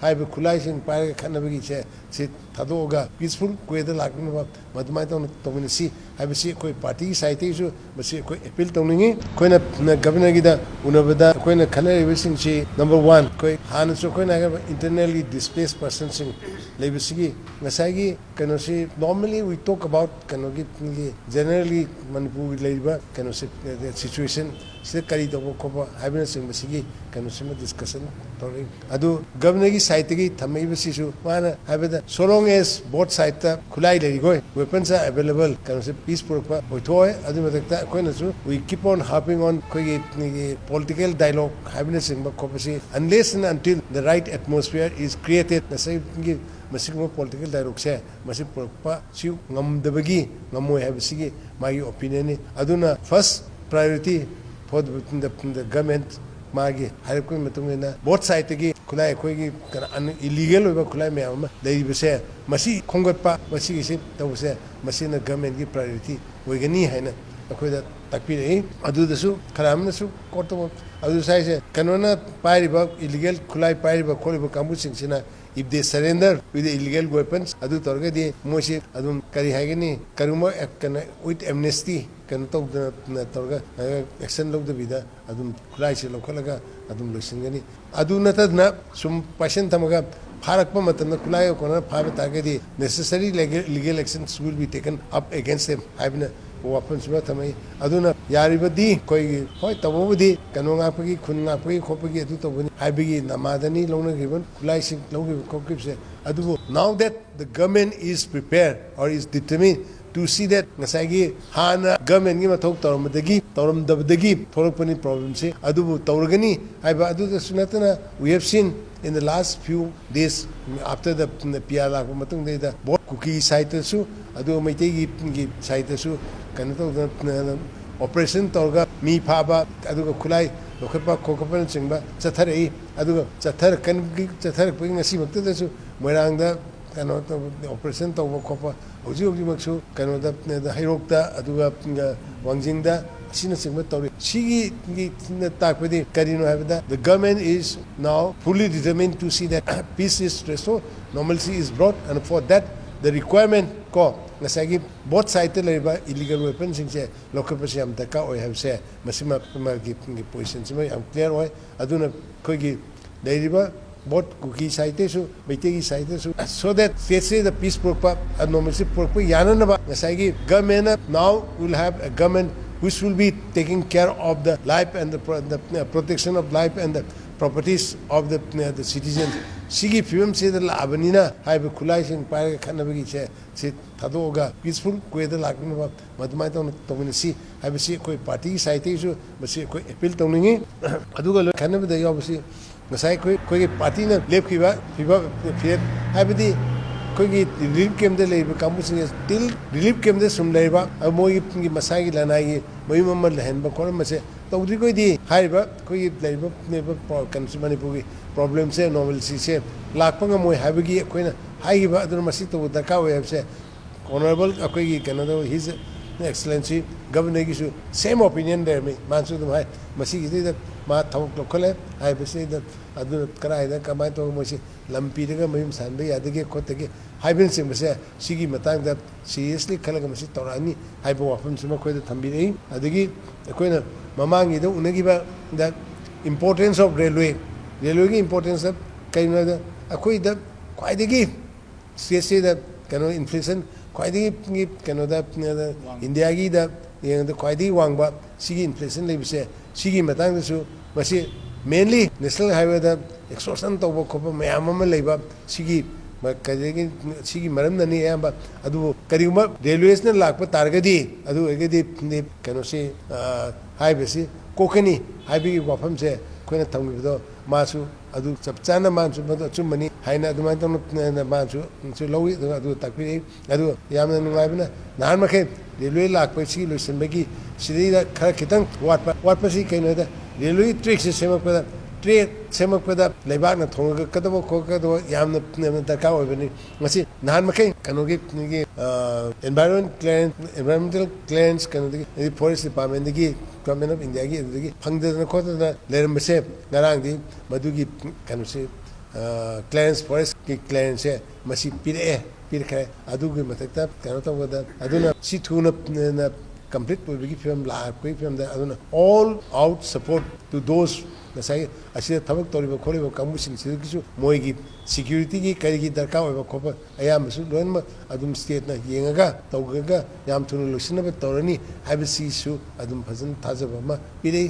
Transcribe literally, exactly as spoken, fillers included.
ꯍꯥꯏꯔꯤꯕ ꯈꯨꯠꯂꯥꯏꯁꯤꯡ ꯄꯥꯏꯔꯒ ꯈꯠꯅꯕꯒꯤꯁꯦ ꯁꯤ ꯊꯥꯗꯣꯛꯑꯒ ꯄꯤꯁꯐꯨꯜ ꯋꯦꯗ ꯂꯥꯛꯅꯕ ꯃꯗꯨꯃꯥꯏꯅ ꯇꯧꯅ ꯇꯧꯃꯤꯟꯅꯁꯤ ꯍꯥꯏꯕꯁꯤ ꯑꯩꯈꯣꯏ ꯄꯥꯔꯇꯤꯒꯤ ꯁꯥꯏꯠꯇꯒꯤꯁꯨ ꯃꯁꯤ ꯑꯩꯈꯣꯏ ꯑꯦꯄꯤꯜ ꯇꯧꯅꯤꯡꯉꯤ꯫ ꯑꯩꯈꯣꯏꯅ ꯒꯕꯔꯅꯔꯒꯤꯗ ꯎꯅꯕꯗ ꯑꯩꯈꯣꯏꯅ ꯈꯟꯅꯔꯤꯕꯁꯤꯡꯁꯤ, ꯅꯝꯕꯔ ꯋꯥꯟ, ꯑꯩꯈꯣꯏ ꯍꯥꯟꯅꯁꯨ ꯑꯩꯈꯣꯏꯅ ꯍꯥꯏꯈ꯭ꯔꯕ internally displaced personꯁꯤꯡ ꯂꯩꯕꯁꯤꯒꯤ ꯉꯁꯥꯏꯒꯤ ꯀꯩꯅꯣꯁꯤ, normally we talk about ꯀꯩꯅꯣꯒꯤ, generally ꯃꯅꯤꯄꯨꯔꯒꯤ ꯂꯩꯔꯤꯕ ꯀꯩꯅꯣꯁꯦ, situation ꯁꯤꯗ ꯀꯔꯤ ꯇꯧꯕ ꯈꯣꯠꯄ ꯍꯥꯏꯕꯅꯆꯤꯡꯕꯁꯤꯒꯤ ꯀꯩꯅꯣꯁꯤꯃ discussion ꯇꯧꯔꯛꯏ꯫ ꯑꯗꯨ ꯒꯕꯔꯅꯔꯒꯤ ꯁꯥꯏꯠꯇꯒꯤ ꯊꯝꯃꯛꯏꯕꯁꯤꯁꯨ ꯃꯥꯅ ꯍꯥꯏꯕꯗ, so long as both sideꯇ ꯈꯨꯠꯂꯥꯏ ꯂꯩꯔꯤꯈꯣꯏ, weapons are available, ꯀꯩꯅꯣꯁꯦ ꯄꯤꯁ ꯄꯨꯔꯛꯄ ꯑꯣꯏꯊꯣꯛꯑꯣꯏ꯫ ꯑꯗꯨꯒꯤ ꯃꯊꯛꯇ ꯑꯩꯈꯣꯏꯅꯁꯨ we keep on harping on ꯑꯩꯈꯣꯏꯒꯤ political dialogue ꯍꯥꯏꯕꯅꯆꯤꯡꯕ ꯈꯣꯠꯄꯁꯤ, unless and until the right atmosphere is created, ꯉꯁꯥꯏꯒꯤ ꯃꯁꯤꯒꯨꯝꯕ political dialogueꯁꯦ ꯃꯁꯤ ꯄꯨꯔꯛꯄ ꯁꯤ ꯉꯝꯗꯕꯒꯤ, ꯉꯝꯃꯣꯏ ꯍꯥꯏꯕꯁꯤꯒꯤ ꯃꯥꯒꯤ opinionꯅꯤ꯫ ꯑꯗꯨꯅ first priority for the, the, the government, ꯃꯥꯒꯤ ꯍꯥꯏꯔꯛꯄꯒꯤ ꯃꯇꯨꯡ ꯏꯟꯅ both sideꯇꯒꯤ ꯈꯨꯠꯂꯥꯏ ꯑꯩꯈꯣꯏꯒꯤ ꯀꯩꯅꯣ ꯑꯟ-, illegal ꯑꯣꯏꯕ ꯈꯨꯠꯂꯥꯏ ꯃꯌꯥꯝ ꯑꯃ ꯂꯩꯔꯤꯕꯁꯦ ꯃꯁꯤ ꯈꯣꯝꯒꯠꯄ, ꯃꯁꯤꯒꯤꯁꯤ ꯇꯧꯕꯁꯦ ꯃꯁꯤꯅ governmentꯀꯤ priorityꯇꯤ ꯑꯣꯏꯒꯅꯤ ꯍꯥꯏꯅ ꯑꯩꯈꯣꯏꯗ ꯇꯥꯛꯄꯤꯔꯛꯏ꯫ ꯑꯗꯨꯗꯁꯨ ꯈꯔ ꯑꯃꯅꯁꯨ quote ꯇꯧꯕ, ꯑꯗꯨ ꯁꯥꯏꯁꯦ ꯀꯩꯅꯣꯅ ꯄꯥꯏꯔꯤꯕ, illegal ꯈꯨꯠꯂꯥꯏ ꯄꯥꯏꯔꯤꯕ ꯈꯣꯠꯂꯤꯕ ꯀꯥꯡꯕꯨꯁꯤꯡꯁꯤꯅ if they surrender with the illegal weapons, ꯑꯗꯨ ꯇꯧꯔꯒꯗꯤ ꯃꯣꯏꯁꯤ ꯑꯗꯨꯝ ꯀꯔꯤ ꯍꯥꯏꯒꯅꯤ, ꯀꯔꯤꯒꯨꯝꯕ ꯑꯦꯛ-, ꯀꯩꯅꯣ, with amnesty ꯀꯩꯅꯣ ꯇꯧꯗꯅ ꯇꯧꯔꯒ action ꯂꯧꯗꯕꯤꯗ ꯑꯗꯨꯝ ꯈꯨꯠꯂꯥꯏꯁꯤ ꯂꯧꯈꯠꯂꯒ ꯑꯗꯨꯝ ꯂꯣꯏꯁꯤꯟꯒꯅꯤ꯫ ꯑꯗꯨ ꯅꯠꯇꯗꯅ ꯁꯨꯝ ꯄꯥꯏꯁꯟ ꯊꯝꯃꯒ ꯐꯥꯔꯛꯄ ꯃꯇꯝꯗ ꯈꯨꯠꯂꯥꯏꯒ ꯀꯣꯟꯅ ꯐꯥꯕ ꯇꯥꯔꯒꯗꯤ necessary legal, legal actions will be taken up against them ꯍꯥꯏꯕꯅ ꯋꯥꯐꯝꯁꯤꯃ ꯊꯝꯃꯛꯏ꯫ ꯑꯗꯨꯅ ꯌꯥꯔꯤꯕꯗꯤ ꯑꯩꯈꯣꯏꯒꯤ, ꯍꯣꯏ, ꯇꯧꯕꯕꯨꯗꯤ ꯀꯩꯅꯣ ꯉꯥꯛꯄꯒꯤ, ꯈꯨꯟ ꯉꯥꯛꯄꯒꯤ ꯈꯣꯠꯄꯒꯤ ꯑꯗꯨ ꯇꯧꯕꯅꯤ ꯍꯥꯏꯕꯒꯤ ꯅꯃꯥꯗꯅꯤ ꯂꯧꯅꯈꯤꯕ, ꯈꯨꯠꯂꯥꯏꯁꯤꯡ ꯂꯧꯈꯤꯕ ꯈꯣꯠꯈꯤꯕꯁꯦ꯫ ꯑꯗꯨꯕꯨ now that the government is prepared or is determined to see that ꯉꯁꯥꯏꯒꯤ ꯍꯥꯟꯅ governmentꯀꯤ ꯃꯊꯧ ꯇꯧꯔꯝꯕꯗꯒꯤ, ꯇꯧꯔꯝꯗꯕꯗꯒꯤ ꯊꯣꯛꯂꯛꯄꯅꯤ problemꯁꯤ, ꯑꯗꯨꯕꯨ ꯇꯧꯔꯒꯅꯤ ꯍꯥꯏꯕ꯫ ꯑꯗꯨꯗꯁꯨ ꯅꯠꯇꯅ we have seen in the last few days after the P R ꯂꯥꯛꯄ ꯃꯇꯨꯡꯗꯩꯗ both ꯀꯨꯀꯤ sideꯇꯁꯨ ꯑꯗꯨꯒ ꯃꯩꯇꯩꯒꯤ sideꯇꯁꯨ ꯀꯩꯅꯣ ꯇꯧꯗꯅ operation ꯇꯧꯔꯒ ꯃꯤ ꯐꯥꯕ ꯑꯗꯨꯒ ꯈꯨꯠꯂꯥꯏ ꯂꯧꯈꯠꯄ ꯈꯣꯀꯠꯄꯅꯆꯤꯡꯕ ꯆꯠꯊꯔꯛꯏ꯫ ꯑꯗꯨꯒ ꯆꯠꯊꯔꯛꯀꯅꯤ, ꯆꯠꯊꯔꯛꯄꯒꯤ ꯉꯁꯤꯃꯛꯇꯗꯁꯨ ꯃꯣꯏꯔꯥꯡꯗ ꯀꯩꯅꯣ ꯇꯧꯕ, operation ꯇꯧꯕ ꯈꯣꯠꯄ ꯍꯧꯖꯤꯛ ꯍꯧꯖꯤꯛꯃꯛꯁꯨ ꯀꯩꯅꯣꯗ, ꯍꯩꯔꯣꯛꯇ ꯑꯗꯨꯒ ꯋꯥꯡꯖꯤꯡꯗ ꯑꯁꯤꯅꯆꯤꯡꯕ ꯇꯧꯔꯤ꯫ ꯁꯤꯒꯤ ꯒꯤ ꯇꯥꯛꯄꯗꯤ ꯀꯔꯤꯅꯣ ꯍꯥꯏꯕꯗ, the government is now fully determined to see that peace is restored, normalcy is brought, and for that the requirement ꯀꯣ, ꯉꯁꯥꯏꯒꯤ both sideꯇ ꯂꯩꯔꯤꯕ illegal weaponꯁꯤꯡꯁꯦ ꯂꯧꯈꯠꯄꯁꯤ ꯌꯥꯝ ꯗꯔꯀꯥꯔ ꯑꯣꯏ ꯍꯥꯏꯕꯁꯦ, ꯃꯁꯤꯃ ꯃꯥꯒꯤ positionꯁꯤꯃ ꯌꯥꯝ clear ꯑꯣꯏ꯫ ꯑꯗꯨꯅ ꯑꯩꯈꯣꯏꯒꯤ ꯂꯩꯔꯤꯕ both ꯀꯨꯀꯤ sideꯇꯩꯁꯨ, ꯃꯩꯇꯩꯒꯤ sideꯇꯩꯁꯨ, so that stateꯁꯤꯗ peace ꯄꯨꯔꯛꯄ, normalcy ꯄꯨꯔꯛꯄ ꯌꯥꯅꯅꯕ ꯉꯁꯥꯏꯒꯤ governmentꯅ now will have a government which will be taking care of the life and the pro-, the, uh, protection of life and the properties of the, uh, the citizens꯫ ꯁꯤꯒꯤ ꯐꯤꯕꯝꯁꯤꯗ ꯂꯥꯛꯑꯕꯅꯤꯅ ꯍꯥꯏꯕ ꯈꯨꯠꯂꯥꯏꯁꯤꯡ ꯄꯥꯏꯔꯒ ꯈꯠꯅꯕꯒꯤꯁꯦ ꯁꯤ ꯊꯥꯗꯣꯛꯑꯒ peaceful wayꯗ ꯂꯥꯛꯅꯕ ꯃꯗꯨꯃꯥꯏꯅ ꯇꯧꯅ ꯇꯧꯃꯤꯟꯅꯁꯤ ꯍꯥꯏꯕꯁꯤ ꯑꯩꯈꯣꯏ partyꯒꯤ sideꯇꯒꯤꯁꯨ ꯃꯁꯤ ꯑꯩꯈꯣꯏ appeal ꯇꯧꯅꯤꯡꯉꯤ꯫ ꯑꯗꯨꯒ ꯂꯣꯏ ꯈꯟꯅꯕꯗ ꯌꯥꯎꯕꯁꯤ ꯉꯁꯥꯏ ꯑꯩꯈꯣꯏ, ꯑꯩꯈꯣꯏꯒꯤ partyꯅ ꯂꯦꯞꯈꯤꯕ ꯐꯤꯕꯝ, ꯐꯤꯔꯦꯞ ꯍꯥꯏꯕꯗꯤ ꯑꯩꯈꯣꯏꯒꯤ relief campꯇ ꯂꯩꯔꯤꯕ ꯀꯥꯡꯕꯨꯁꯤꯡꯁꯦ still relief campꯇ ꯁꯨꯝ ꯂꯩꯔꯤꯕ, ꯑꯗꯨ ꯃꯣꯏꯒꯤ ꯃꯁꯥꯒꯤ ꯂꯅꯥꯏꯒꯤ ꯃꯌꯨꯝ ꯑꯃ ꯂꯩꯍꯟꯕ ꯈꯣꯠꯍꯟꯕꯁꯦ ꯇꯧꯗ꯭ꯔꯤꯈꯣꯏꯗꯤ ꯍꯥꯏꯔꯤꯕ ꯑꯩꯈꯣꯏꯒꯤ ꯂꯩꯔꯤꯕ, ꯂꯩꯔꯤꯕ ꯄ꯭ꯔꯣ-, ꯀꯩꯅꯣꯁꯤ, ꯃꯅꯤꯄꯨꯔꯒꯤ problemꯁꯦ, normalcyꯁꯦ ꯂꯥꯛꯄ ꯉꯝꯃꯣꯏ ꯍꯥꯏꯕꯒꯤ ꯑꯩꯈꯣꯏꯅ ꯍꯥꯏꯈꯤꯕ ꯑꯗꯨꯅ ꯃꯁꯤ ꯇꯧꯕ ꯗꯔꯀꯥꯔ ꯑꯣꯏ ꯍꯥꯏꯕꯁꯦ honourable ꯑꯩꯈꯣꯏꯒꯤ ꯀꯩꯅꯣꯗ, His Excellency Governorꯒꯤꯁꯨ same opinion ꯂꯩꯔꯝꯃꯤ꯫ ꯃꯥꯅꯁꯨ ꯑꯗꯨꯝ ꯍꯥꯏ, ꯃꯁꯤꯒꯤꯁꯤꯗ ꯃꯥ ꯊꯕꯛ ꯂꯧꯈꯠꯂꯦ ꯍꯥꯏꯕꯁꯤꯗ, ꯑꯗꯨꯅ ꯀꯗꯥꯏꯗ ꯀꯃꯥꯏꯅ ꯇꯧꯔꯒ ꯃꯣꯏꯁꯤ ꯂꯝ ꯄꯤꯔꯒ ꯃꯌꯨꯝ ꯁꯥꯍꯟꯕ ꯌꯥꯗꯒꯦ ꯈꯣꯠꯇꯒꯦ ꯍꯥꯏꯕꯅꯆꯤꯡꯕꯁꯦ, ꯁꯤꯒꯤ ꯃꯇꯥꯡꯗ seriously ꯈꯜꯂꯒ ꯃꯁꯤ ꯇꯧꯔꯛꯑꯅꯤ ꯍꯥꯏꯕ ꯋꯥꯐꯝꯁꯤꯃ ꯑꯩꯈꯣꯏꯗ ꯊꯝꯕꯤꯔꯛꯏ꯫ ꯑꯗꯒꯤ ꯑꯩꯈꯣꯏꯅ ꯃꯃꯥꯡꯒꯤꯗ ꯎꯅꯈꯤꯕꯗ importance of railway, railwayꯒꯤ importanceꯇ ꯀꯩꯅꯣ ꯍꯥꯏꯕꯗ, ꯑꯩꯈꯣꯏꯗ ꯈ꯭ꯋꯥꯏꯗꯒꯤ stateꯁꯤꯗ ꯀꯩꯅꯣ inflation ꯈ꯭ꯋꯥꯏꯗꯒꯤ ꯀꯩꯅꯣꯗ, ꯏꯟꯗꯤꯌꯥꯒꯤꯗ ꯌꯦꯡꯕꯗ ꯈ꯭ꯋꯥꯏꯗꯒꯤ ꯋꯥꯡꯕ ꯁꯤꯒꯤ inflation ꯂꯩꯕꯁꯦ, ꯁꯤꯒꯤ ꯃꯇꯥꯡꯗꯁꯨ ꯃꯁꯤ mainly national highwayꯗ extortion ꯇꯧꯕ ꯈꯣꯠꯄ ꯃꯌꯥꯝ ꯑꯃ ꯂꯩꯕ ꯁꯤꯒꯤ ꯃ-, ꯀꯩꯗꯒꯤ, ꯁꯤꯒꯤ ꯃꯔꯝꯅꯅꯤ ꯑꯌꯥꯝꯕ꯫ ꯑꯗꯨꯕꯨ ꯀꯔꯤꯒꯨꯝꯕ railwaysꯅ ꯂꯥꯛꯄ ꯇꯥꯔꯒꯗꯤ, ꯑꯗꯨ ꯑꯣꯏꯔꯒꯗꯤ ꯀꯩꯅꯣꯁꯤ, ꯑ, ꯍꯥꯏꯕꯁꯤ ꯀꯣꯛꯀꯅꯤ ꯍꯥꯏꯕꯒꯤ ꯋꯥꯐꯝꯁꯦ ꯑꯩꯈꯣꯏꯅ ꯊꯝꯈꯤꯕꯗꯣ ꯃꯥꯁꯨ ꯑꯗꯨ ꯆꯞ ꯆꯥꯅ ꯃꯥꯅꯁꯨ ꯃꯗꯨ ꯑꯆꯨꯝꯕꯅꯤ ꯍꯥꯏꯅ ꯑꯗꯨꯃꯥꯏꯅ ꯇꯧꯅ ꯃꯥꯅꯁꯨ ꯂꯧꯏ꯫ ꯑꯗꯨꯒ ꯑꯗꯨ ꯇꯥꯛꯄꯤꯔꯛꯏ꯫ ꯑꯗꯨ ꯌꯥꯝꯅ ꯅꯨꯡꯉꯥꯏꯕꯅ ꯅꯍꯥꯟ ꯃꯈꯩ railway ꯂꯥꯛꯄꯁꯤ ꯂꯣꯏꯁꯤꯟꯕꯒꯤ ꯁꯤꯗꯩꯗ ꯈꯔ ꯈꯤꯇꯪ ꯋꯥꯠꯄ, ꯋꯥꯠꯄꯁꯤ ꯀꯩꯅꯣ ꯍꯥꯏꯗ railway trackꯁꯦ ꯁꯦꯝꯃꯛꯄꯗ ꯇ꯭ꯔꯦꯠ ꯁꯦꯝꯃꯛꯄꯗ ꯂꯩꯕꯥꯛꯅ ꯊꯣꯡꯉꯒ ꯀꯗꯕ ꯈꯣꯠꯀꯗꯕ ꯌꯥꯝꯅ, ꯌꯥꯝꯅ ꯗꯔꯀꯥꯔ ꯑꯣꯏꯕꯅꯤ꯫ ꯉꯁꯤ ꯅꯍꯥꯟ ꯃꯈꯩ ꯀꯩꯅꯣꯒꯤ, ꯑꯩꯈꯣꯏꯒꯤ, ꯑ, environment clearance, environmental clearance ꯀꯩꯅꯣꯗꯒꯤ, ꯑꯗꯒꯤ forest departmentꯗꯒꯤ, Government of Indiaꯒꯤ ꯑꯗꯨꯗꯒꯤ ꯐꯪꯗꯗꯅ ꯈꯣꯠꯇꯗꯅ ꯂꯩꯔꯝꯕꯁꯦ, ꯉꯔꯥꯡꯗꯤ ꯃꯗꯨꯒꯤ ꯀꯩꯅꯣꯁꯦ, ꯑ, clearance, forestꯀꯤ clearanceꯁꯦ ꯃꯁꯤ ꯄꯤꯔꯛꯑꯦ, ꯄꯤꯔꯛꯈ꯭ꯔꯦ꯫ ꯑꯗꯨꯒꯤ ꯃꯊꯛꯇ ꯀꯩꯅꯣ ꯇꯧꯕꯗ, ꯑꯗꯨꯅ ꯁꯤ ꯊꯨꯅ, ꯅ, complete ꯑꯣꯏꯕꯒꯤ ꯐꯤꯕꯝ ꯂꯥꯛꯄꯒꯤ ꯐꯤꯕꯝꯗ, ꯑꯗꯨꯅ all out support to those ꯉꯁꯥꯏ ꯑꯁꯤꯗ ꯊꯕꯛ ꯇꯧꯔꯤꯕ ꯈꯣꯠꯂꯤꯕ ꯀꯥꯡꯕꯨꯁꯤꯡꯁꯤꯗꯒꯤꯁꯨ ꯃꯣꯏꯒꯤ securityꯒꯤ ꯀꯔꯤꯒꯤ ꯗꯔꯀꯥꯔ ꯑꯣꯏꯕ ꯈꯣꯠꯄ ꯑꯌꯥꯝꯕꯁꯨ ꯂꯣꯏꯅꯃꯛ ꯑꯗꯨꯝ stateꯅ ꯌꯦꯡꯉꯒ ꯇꯧꯔꯒ ꯌꯥꯝ ꯊꯨꯅ ꯂꯣꯏꯁꯤꯟꯅꯕ ꯇꯧꯔꯅꯤ ꯍꯥꯏꯕꯁꯤꯁꯨ ꯑꯗꯨꯝ ꯐꯖꯅ ꯊꯥꯖꯕ ꯑꯃ ꯄꯤꯔꯛꯏ꯫